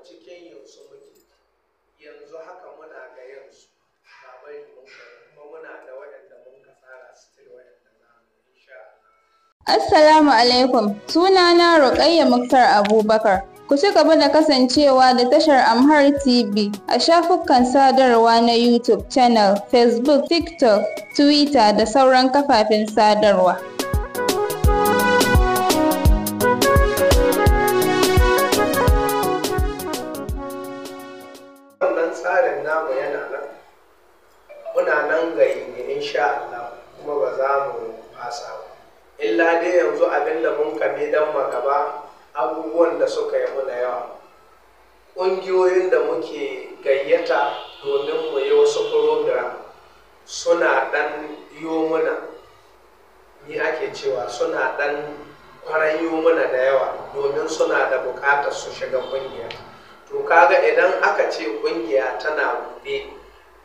cikin yanzu muke. Yanzu haka muna ga yanzu ba bari mun kai, kuma muna da waɗanda mun ka tsara still waɗanda za mu insha Allah. Assalamu alaikum, sunana Ruqayyah Muktar Abubakar. Ku ci gaba da kasancewa da tashar Amhar TV a shafukan sadarwa na YouTube channel, Facebook, TikTok, Twitter da sauran kafafen sadarwa. Wannan tsarin namu yana nan, muna nan gayi ne insha Allah, kuma ba za mu fasa ba. Illa dai yanzu abin da mun kame dan magaba, abubuwan da suka yi muna yawa, ƙungiyoyin da muke gayyata domin mu yi wasu program suna ɗan yo muna, ni ake cewa suna ɗan kwaranyo muna da yawa domin suna da buƙatar su shiga ƙungiya. To kaga idan aka ce ƙungiya tana buɗe,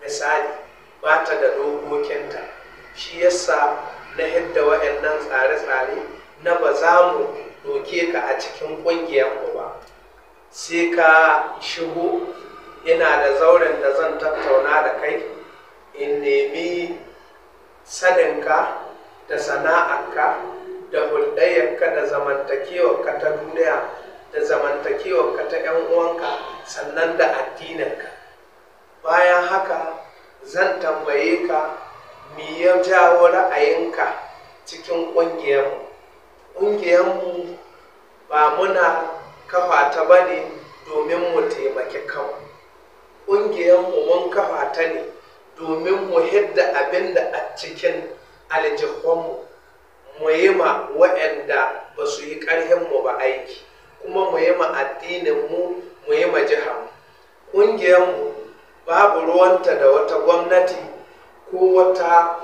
misali ba ta da dokokinta, shi yasa na hidda wa'annan tsare-tsare na ba za mu doke ka a cikin ƙungiyarmu ba sai ka shigo. Ina da zauren da zan tattauna da kai, in nemi saninka da sana'arka da hulɗayyarka da zamantakewarka ta duniya da zamantakewarka ta 'yan uwanka, sannan da addininka. Bayan haka zan tambaye ka me ya jawo ra'ayinka cikin ƙungiyarmu. Ƙungiyarmu ba muna kafa ta ba ne domin mu taimaki kanmu. Ƙungiyarmu mun kafa ta ne domin mu hidda abin da a cikin aljihunmu, mu yi ma waɗanda ba su yi ƙarhinmu ba aiki, kuma mu yi ma addininmu, mu yi ma jiharmu. Ƙungiyarmu babu ruwanta da wata gwamnati ko wata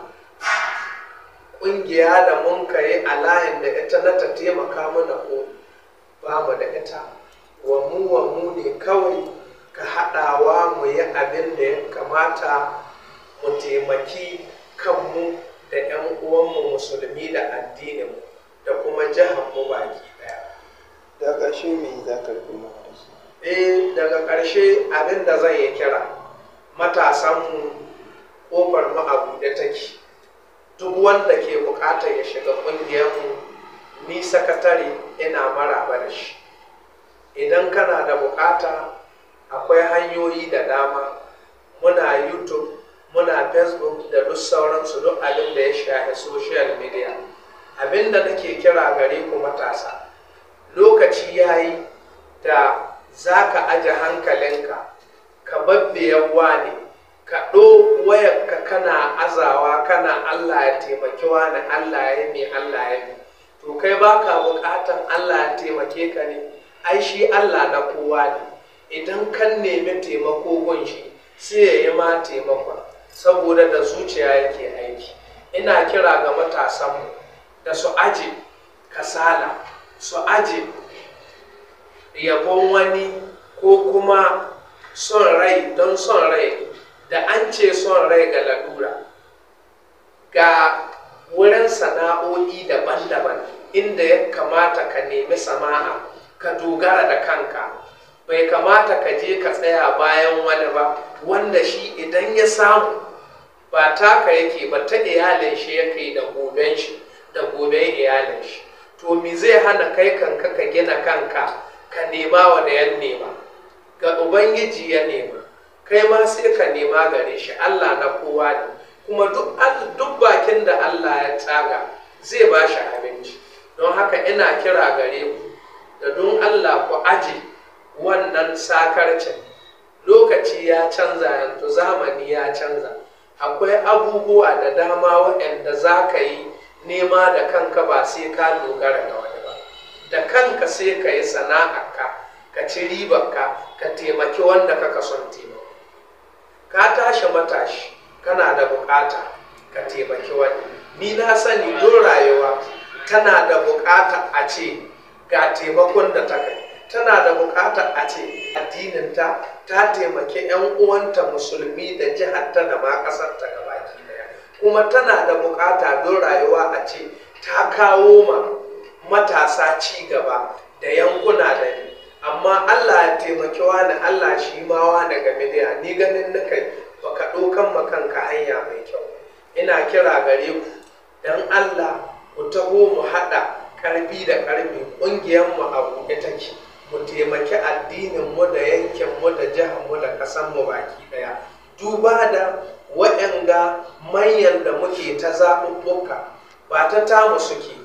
ƙungiya da mun kai a layin da ita na ta taimaka mana, ko ba mu da ita. Wa mu ne kawai ka haɗawa mu yi abin da ya kamata, mu taimaki kanmu da 'yan uwanmu musulmi da addininmu da kuma jiharmu baki ɗaya. Da ƙarshe me za ka rufe mana da shi? Eh, daga ƙarshe abin da zan yi kira matasanmu, ƙofar mu a buɗe take. Duk wanda ke buƙatar ya shiga ƙungiyarmu, ni sakatare ina maraba da shi. Idan kana da buƙata, akwai hanyoyi da dama. Muna YouTube, muna Facebook da duk sauransu, duk abin da ya shafi social media. Abin da nake kira gare ku matasa, lokaci ya yi da za ka aje hankalinka ka babbiyan ne ka ɗo wayarka kana azawa kana Allah ya taimaki wani, Allah ya yi mai, Allah ya yi. To kai baka buƙatan Allah ya taimake ka ne? Ai shi Allah na kowa ne. Idan kan nemi taimako gun shi, sai ya yi ma taimakon, saboda da zuciya yake aiki. Ina kira ga matasanmu da su aje kasala, su aje yabon wani ko kuma son rai, don son rai da an ce son rai ga lalura. Ga wurin sana'o'i daban-daban inda ya kamata ka nemi sana'a ka dogara da kanka. Bai kamata ka je ka tsaya bayan wani ba, wanda shi idan ya samu ba taka yake ba, ta iyalin shi yake da goben shi da goben iyalin shi. To me zai hana kai kanka ka gina kanka, ka nema wa da yan nema ga Ubangiji ya nema, kai ma sai ka nema gare shi. Allah na kowa ne, kuma duk bakin da Allah ya tsaga zai ba shi abinci. Don haka ina kira gare ku da don Allah ku aje wannan sakarcin. Lokaci ya canza yanzu, zamani ya canza. Akwai abubuwa da dama waɗanda za ka yi nema da kanka, ba sai ka dogara ga wani ba. Da kanka sai ka yi sana'arka, ka ci ribarka, ka taimaki wanda kaka son taimako. Ka tashi matashi, kana da bukata ka taimaki wani. Ni na sani don rayuwa tana da bukata a ce ga taimakon da ta kai, tana da bukata a ce addininta ta taimaki 'yan uwanta musulmi da jiharta da ma ƙasarta gabaki daya, kuma tana da bukata don rayuwa a ce ta kawo ma matasa ci gaba da yankuna da ni. Amma Amma Allah ya taimaki wani, Allah shi ma wani ga midiya, ni ganin na kai baka ɗaukan ma kanka hanya mai kyau. Ina kira gare ku don Allah ku taho mu haɗa ƙarfi da ƙarfi, ƙungiyarmu a buɗe take, mu taimaki addininmu da yankinmu da jiharmu da ƙasarmu baki ɗaya. Duba da waɗanga manyan da muke ta zaɓuɓɓuka ba ta tamu suke,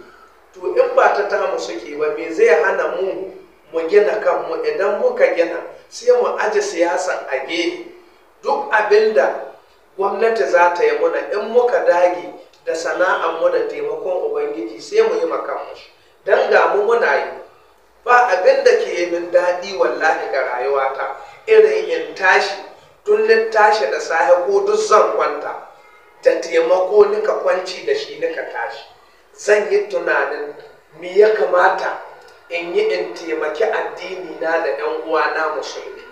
to in ba ta tamu suke ba, me zai hana mu mu gina kanmu? Idan muka gina, sai mu aje siyasa a gefe. Duk abin da gwamnati za ta yi muna, in muka dage da sana'armu da taimakon Ubangiji, sai mu yi makanmu shi. Don ga mu muna yi. Ba abin da ke yi min daɗi wallahi ga rayuwata irin in tashi, tun ni tashi da safe ko duk zan kwanta da taimako nika kwanci da shi nika tashi, zan yi tunanin me ya kamata in yi in taimaki addini na da 'yan uwana musulmi,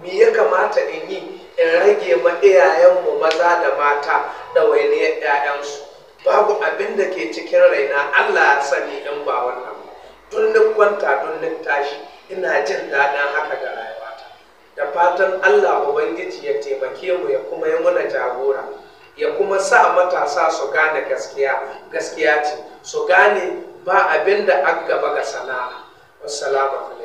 me ya kamata in yi in rage ma iyayenmu maza da mata ɗawainiyar 'ya'yansu. Babu abin da ke cikin raina, Allah ya sani, in ba wannan ba. Tun ni kwanta, tun ni tashi, ina jin daɗin haka ga rayuwata. Da fatan Allah Ubangiji ya taimake mu, ya kuma yi muna jagora, ya kuma sa matasa su gane gaskiya gaskiya ce, su gane ba abin da an gaba ga sana'a. Wassalamu alaikum.